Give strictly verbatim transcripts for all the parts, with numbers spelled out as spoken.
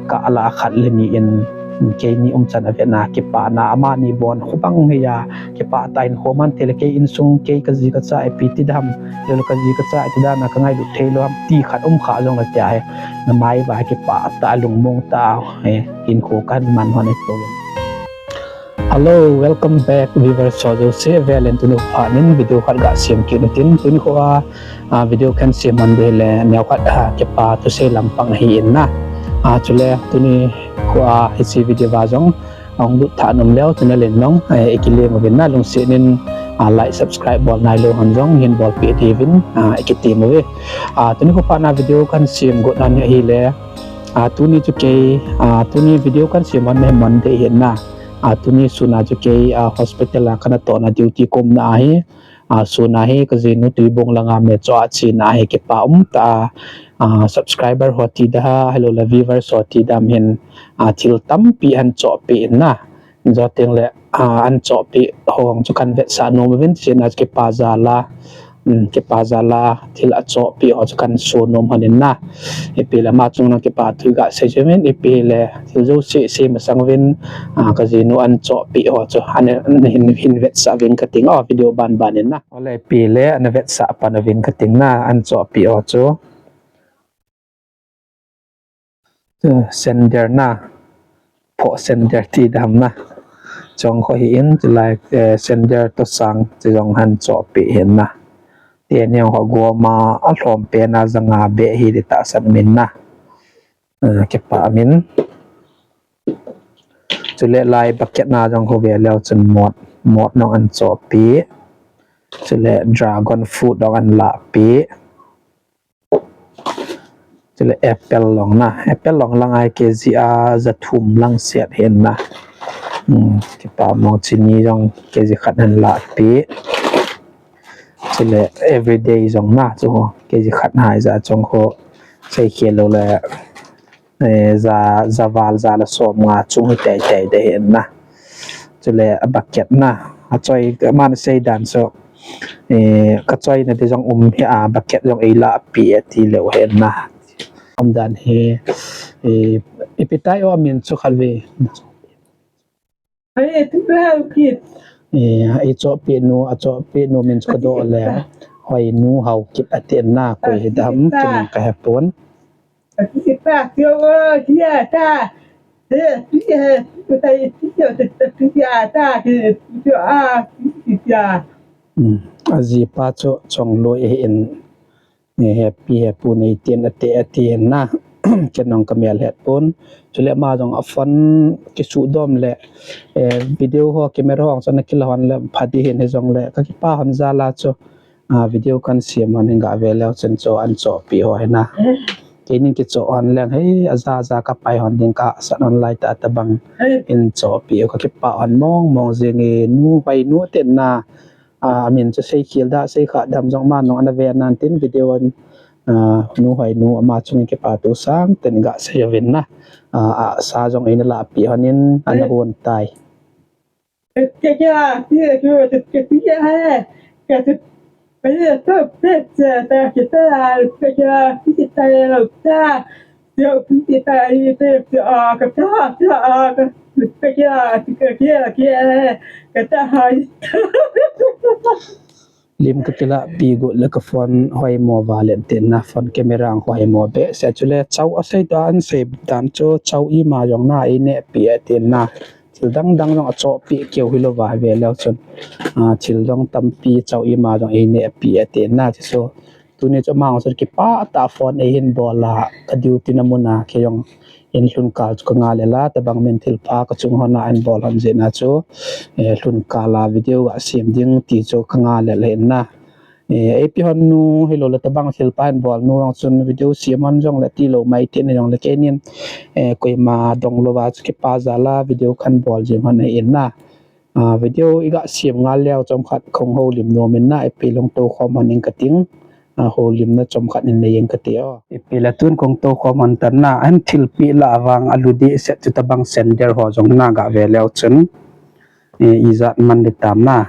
Kala khat le ni in keini umchan avetna kipana amani bon khubang hi a, kipah tah in khoman thei le kei insung kei kaji kacha ipi ti dam, le kaji kacha iti dan a kangailut thei lou ham ti khat um kha jong le tia hi. Namai va kipah tah lungmong tah a hinkho kaman hon e. Hello, welcome back viewers ho jouse. Velen tuni phat in video khat gasem kit utin, tuni kho a video kahin sem hon ding le neo khat a kipa thusei lampang ahi in na. Chule tuni kho a hiche video va jong ahung lut tha nom leu chun alen nong ikilem uvin na, lungset in like subscribe bol nailou hon jong hin bolpeh diuvin ikitem uve. Tuni kho phat na video kahin sem got hon ahile, tuni chu kei, tuni video kahin sem hon hi Monday ahi na. Tuni sun a chu kei hospital a kana tohna duty kaumna ahi. Sun a hi kajinu Tuibong langa mechoh a chena hi kipa umtah a subscriber ho ti dam, hello le viewers ho ti dam hin thil tampi ahin chohpeh in na. Jou tengle ahin chohpeh ho chu kahin vetsah nom uvin, chena chu kipa jal a, kipa jal a thil achohpeh ho chu kahin so nom hon in na. Ipi le ama chunga kipa thu gasei uvin, ipi le thil jouse sei masang uvin, kajinu ahin chohpeh ho chu hin vetsah uvin kating o, video ban ban in na. Ole ipi le ana vetsah pan uvin kating na, ahin chohpeh ho chu. Sender na, phoh sender ti dam na. Chong kho hi in, chulai sender toh sang chu jong ahin chohpeh hin na. Teni ho goma alhom pen a janga beh hi ti tahsan min na. Kipa min. Chule lai bucket na jong kho ve leu chun mot, mot jong ahin chohpeh. Chule dragon fruit jong ahin lahpeh. Chule apple jong na, apple jong lang a kg a jathum lang set hin na. Kipa mong, chini jong kg khat ahin lahpeh. Chule everyday jong na chu kg khat hija chong kho seikhel lou le ja, javal ja le somnga chung hi teitei ding hin na. Chule bucket na, achoi man sei dan chu kachoina ding jong um hi a, bucket jong eilahpeh e tileu hin na. Umdan hi ipi tai o amin chu khat ve. Ichohpeh nu, achohpeh nu min chu kadoh le Hoinu Haokip atin na, koi hi dam chun kahepon. Ajipa chu Chongloi ahin, hepi hepu neitin ati, ati hin na. Ken jong kamel het pon. Chule ama jong aphone kisuhdom le video ho camera ho chu ana kila hon le pha ding hin, hijongle kakipa hon jal a chu video kahin sem hon hin gave leu chun chu ahin chohpeh ho hi na. Keinin kichoh hon leng hi aja ja kapai hon ding kahahsat hon lai tah, tobang in chohpeh u kakipa hon mong mong jing e. Nu Hoinu tin na, amin chu seikhel da, seikhah dam jong ama nung ana ve nan tin video in, Nu Hoinu ama chunga kipa thu sangtah in gasei uvin na. Ahsa jong eina lahpeh hon in ana hon tai. Lim kakilahpi got le ka phone hoimo valen tin na, phone camera hoimo behseh. Chule chau asei dan, sei dan chu chau ima jong na einehpeh e tin na. Thil dang dang jong achohpeh keu hilouva ve leu chun, thil jong tampi chau ima jong einehpeh e tin na. Chu tuni chu ama jong chu kipah tah a phone eihin bol a, ka duty na mun a kei jong in lhun kal chu kanga lel a, tobang min thilpha kachung hon a ahin bol hon jeh na chu, lhun kal a video gasem ding ti chu kanga lel ahin na. Eipi hon nu hilou le tobang thilpha ahin bol nu jong chun video sem hon jongle tilou mai tin, hijongle keinin koima donglouva chu kipa jal a video kahin bol jing hon ahin na. Video igasem ngal leu chomkhat kahung houlim nom in na, ipi lhung toukhom hon ing kating. Houlimna chomkhat in nei ing kati o. Ipi le tun kahung toukhom hon tan na, ahin thilpeh lah vang alu dehset chu tobang sender ho jong na gave leu chun, ijat man ding tam na.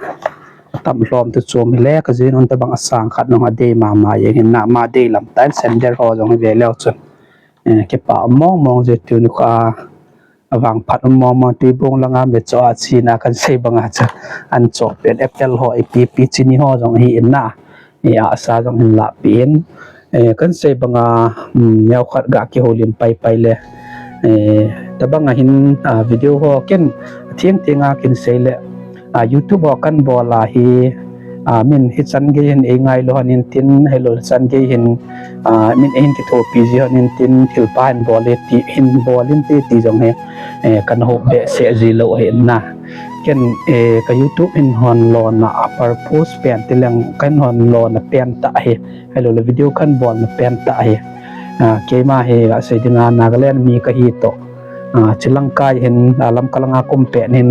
Atam lhom tu chom hile, kajinu tobang asang khat nung adei mama jeng hin na, ama deilam tah in sender ho jong hi ve leu chun Eh, kipa mong mong je tuni kho a, avang phat um mong mong Tuibong langa mecho a china kan sei banga chu an cho pen apple ho ipi ipi chini ho jong hi in na. Eh, asa jong hin lapi in. Eh, kan sei banga, um, neo khat ga kihoulim pai pai le. Eh, tabanga hin, ah, video ho ken theng thenga kin sei le. Ah, YouTube ho kan bol a hi, ah, min hichan gei hin ei ngailu hon in tin, helou chan gei hin, ah, min ei hin kithopi ji hon in tin, thilpha hin bol e ti, hin bol in ti, ti jong hi, eh, kan hou behseh ji lou hi na. Ken, eh, ka YouTube hin hon lona a purpose pen ti leng kan hon lona pen tah hi, helou le video kan bolna pen tah hi. Ah, keima hi ga sei dinga Nagaland mi kahi toh. Ah, chilang kai hin, ah, Lamka langa kum pen hin,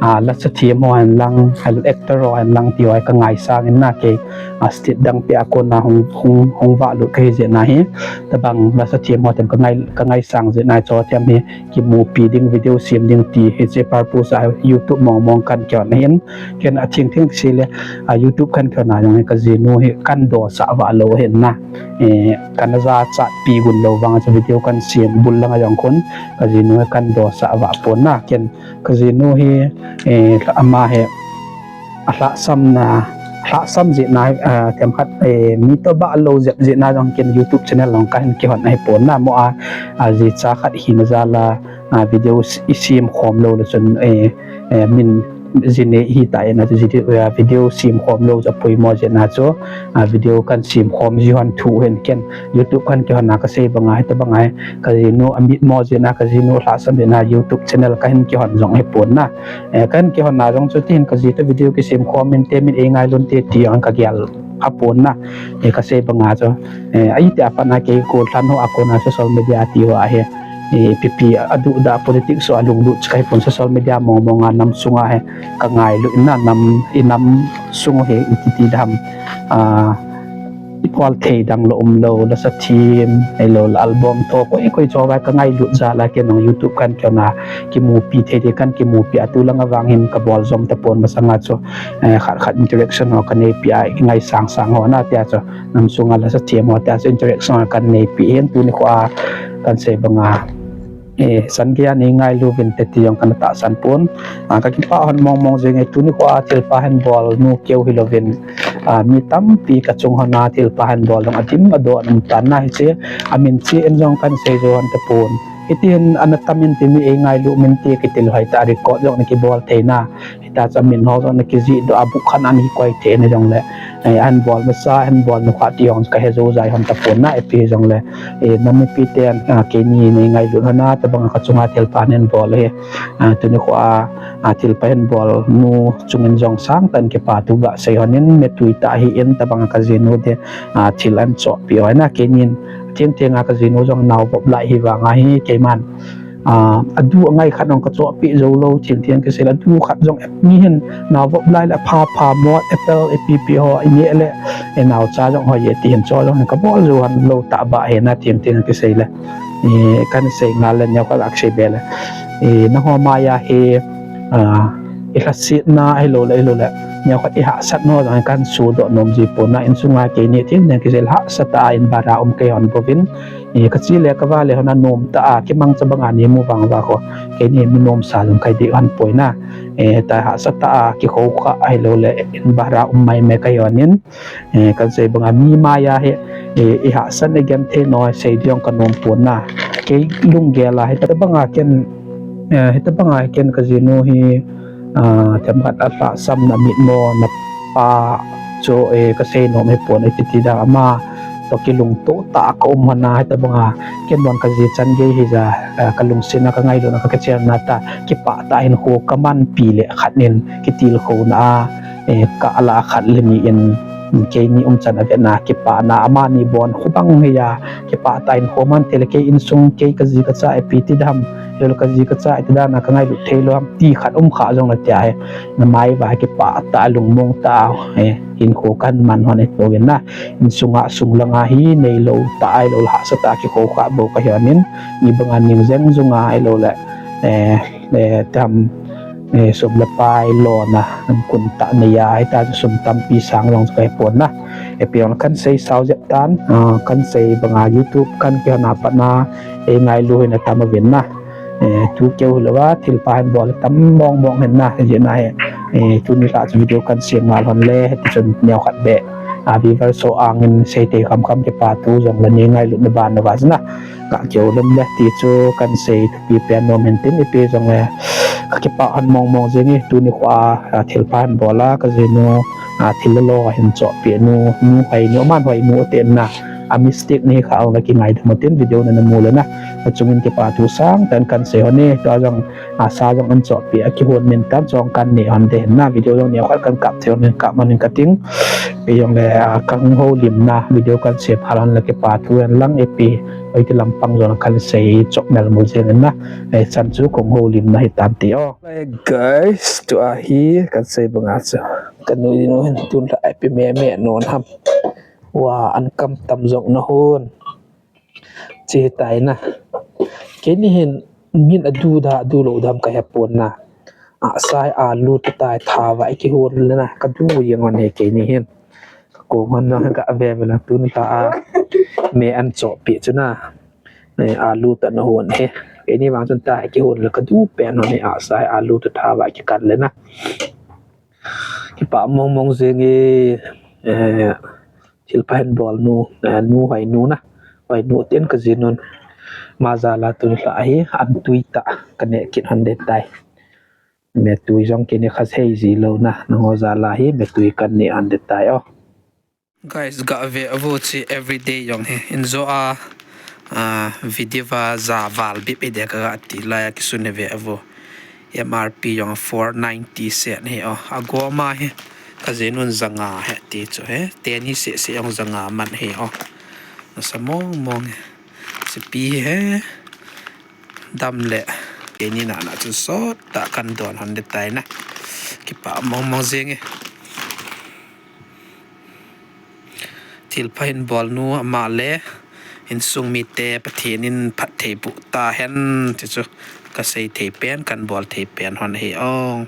ah, lasa thiem ho hen lang, helou actor ho hen lang ti ho ka ngaisang in na kei, ah, state dang pia kona hung, hung, hung valut kahi jeh na hi. Tabang lasa thiem ho tem ka ngai, ka ngaisang jeh na cho tem hi kimupi ding video sem ding ti hiche purpose a YouTube mong mong kan kihon ahin. Ken a theng theng sei le, ah, YouTube kan kihon a jong hi ka jinu hi kan dosah vah lou hin na. Eh, kan a jachat pi gun lou vang chu video kan sem bul langa jong khun ka jinu hi kan dosah vah pon na. Ken ka jinu hi, eh, ama hi alhahsamna, lhahsam jeh na, ah, themkhat, eh, mi toh bah lou jep jeh na jong ken YouTube channel jong kahin kihon ahi pon na mo a, ah, jicha khat hina jal a, ah, video s-, i sem khom lou le chun, eh, eh, min jine hi ta in a chu video, ah, video sem khom lou chu apoimo jeh na chu, ah, video kan sem khom ji hon thu hin ken YouTube kan kihon a ka sei banga hi tabanga hi ka jinu amit mo jeh na ka jinu lhahsam jeh na YouTube channel kahin kihon jong hi pon na. Eh, kan kihon a jong chu tin ka ji toh video kisem khom in te min ei ngailun te ti jong ka gel a pon na. Eh, ka sei banga chu. Eh, ahi ti a pat na kei kol lhan ho a kona social media ti ho a hi. Eh, ipi ipi aduh da politics ho a lunglut chu kahi pon social media mong mong a nam sunga hi ka ngailu in na nam i nam sung hi iti ti dam. Ah, i pol thei dang lou um lou, lasa thiem, helou le album tho, koi koi cho vai ka ngailut jal a ken jong YouTube kan kihon a kimupi thei thei kan kimupi a tu langa vang hin ka bol jom ta pon masanga chu, eh, khat khat interaction ho ka neipi a i ngaisang sang ho na tia chu nam sunga lasa thiem ho tia chu interaction ho kan neipi hin tuni kho a kan sei banga. Eh, chan gei a nei ngailu vin te ti jong kana tahsan pon. Ah, ka kipah hon mong mong jeng e tuni kho a thilpha hin bol nu keu hilouvin. Ah, mi tampi ka chung hon a thilpha hin bol jong adim adon um tan na hiche. Amin che in jong kan sei jou hon ta pon. Hiti hin ana tam in ti mi ei ngailu min ti kiti lou hita record jong na kibol thei na. Hita chu amin ho jong na kijih doh a bukhan an hi koi thei na jong le. Eh, an bol masa, an bol nu kha ti jong ka he jou jai hon ta pon na ipi jong le. Eh, nam mipi ten, ah, keini nei ngailut hon a tabanga ka chunga thilpha nen bol hi. Ah, tuni kho a, ah, thilpha hin bol nu chungin jong sangtah in kipa thu ga sei hon in me tui tah hi in tabanga ka jinu te, ah, thil an chohpi hoi na keinin theng theng a ka jinu jong nao vop lai hi vang a hi keiman. Ah, adu angai khat jong ka chohpi jou lou thil theng kisei le adu khat jong mi hin nao vop lai le pha pha mo apple ipi ipi ho i neh le i naocha jong hoi e ti hin cho jong ka bol jou hon lou tah ba hi na theng theng kisei le. Eh, kan sei ngal le neo khat ka sei be le. Eh, nangho maiya hi, ah, i lhasetna hilou le, hilou le. Neo khat i hahsatna jong kan sodoh nom ji pon na insunga keini theng theng kisei le hahsa tah a in bara um kei hon bouvin. Eh, ka che le ka va le hon a nom tah a, kimangcha banga nei mu vang va kho. Keini mi nomsa jong kai dei hon poi na. Eh, ta hahsa tah a, kikhou kha hilou le, in bara um mai mai kai hon in. Eh, kan sei banga mi maiya hi, eh, i hahsat i genthei noi sei ding ka nom pon na. Kei lunggel a, hita banga ken, eh, hita banga ken ka jinu hi, ah, themkhat a lhahsamna mitmo na pa chu, eh, ka sei nom hi pon, eh, titi da ama toh kilungto tah a ka um hon a, hita banga ken mon ka ji chan gei hi ja, eh, ka lungsetna ka ngailutna ka kichelna tah, kipah tah hinkho ka manpi le khat nin kitilkhouna a, eh, ka ala khat le ni in, mm, keini umchan a vetna kipana amani bon khu bang hi a, kipah tah in khoman te le kei insung kei ka ji ka cha ipi ti dam, lol ka ji ka cha iti dan a ka ngailut thei lou ham ti khat um kha jong le tia hi, na mai va kipah tah lungmong tah, eh, hinkho kan man hon e to in na, insunga sung langa hi nei lou tah ahilou le hahsa tah kikhou kha bou ka hi hon in, i banga ning jeng jung a ahilou le, eh, eh, tam, eh, sum le pai lona, an kun tah nei a, hita sum tampi sang jong chu ka he pon na. Ipi jong le kan sei sao jep tan, ah, kan sei banga YouTube kan kihon a pat na, Ei ngailu hin atam uvin na. Eh, tu keu hilou a, thilpha hin bol tam mong mong hin na, hijeh a hi. Eh, tuni lha chu video kan sem ngal hon le, hiti chun neo khat beh. A, viewers ho angin sei thei kham kham kipa thu jong le nei ngailutna ban uva chu na. Ka keu lem le ti chu kan sei thupi pen nom hin tin ipi jong le. Ka kipah hon mong mong jing e, tuni kho a, a, thilpha hin bol a, ka jinu, a, thil lo lo hin chohpeh nu, nu hoi nu, aman hoi nu te na. A mistake nei kha ong la kingaidam u tin video na na mu le na. Achungin kipa thu sangtah in kan sei hon e, tua jong, a, sa jong an chohpeh a kihon min tan chong kan nei hon de na video jong neo khat kan kap thei hon in kap man in ka ting. Kei jong le, a, ka hung houlim na video kan sem hal hon le kipa thu hen lang ipi. Hoi ti lampang jong kan sei chop mel mu jeng in na. Ei chan chu kong houlim na hi tan ti o. Hey guys, tua hi kan sei banga chu. Ka nu inu hin tun lha ipi me me non ham. Wa an kam tam jong na hon. Chi tai na. Keini hin min adu da, adu lo dam ka he pon na. A sai alu ta tai tha va ki hon le na. Ka du jeng hon he keini hin. Ka kong hon na ka ve ve la tun lha a. Me an chohpeh chu na. Eh, alu ta na hon he. Keini vang chun tai ki hon le ka du pen hon he a sai alu ta tha va ki kan le na. Kipa mong mong jing e, eh, thilpha hin bol nu, eh, nu hoi nu na. Hoi nu tin ka jinun. Ma jal a tun lha hi, an tui ta, ka ne kit hon de tai. Me tui jong keini kha sei ji lo na, nangho jal a hi, me tui kan ne hon de tai o. Guys, ga ve avo chi everyday jong hi. In jo a, a, video va ja val bip i de ka ga ti lai a kisun ve avo. M R P jong four ninety set hi o. A goma hi. Ka jinun janga he ti chu he. Teni se se jong janga man hi o. Nasa mong mong he. Sipi hi he. Dam le. Keini na na chu sot ta kan don hon de tai na. Kipa mong mong jing e. Thilpha hin bol nu ama le insung mite Pathen in phatthei boh ta hen ti chu ka sei thei pen, kan bol thei pen hon hi ong.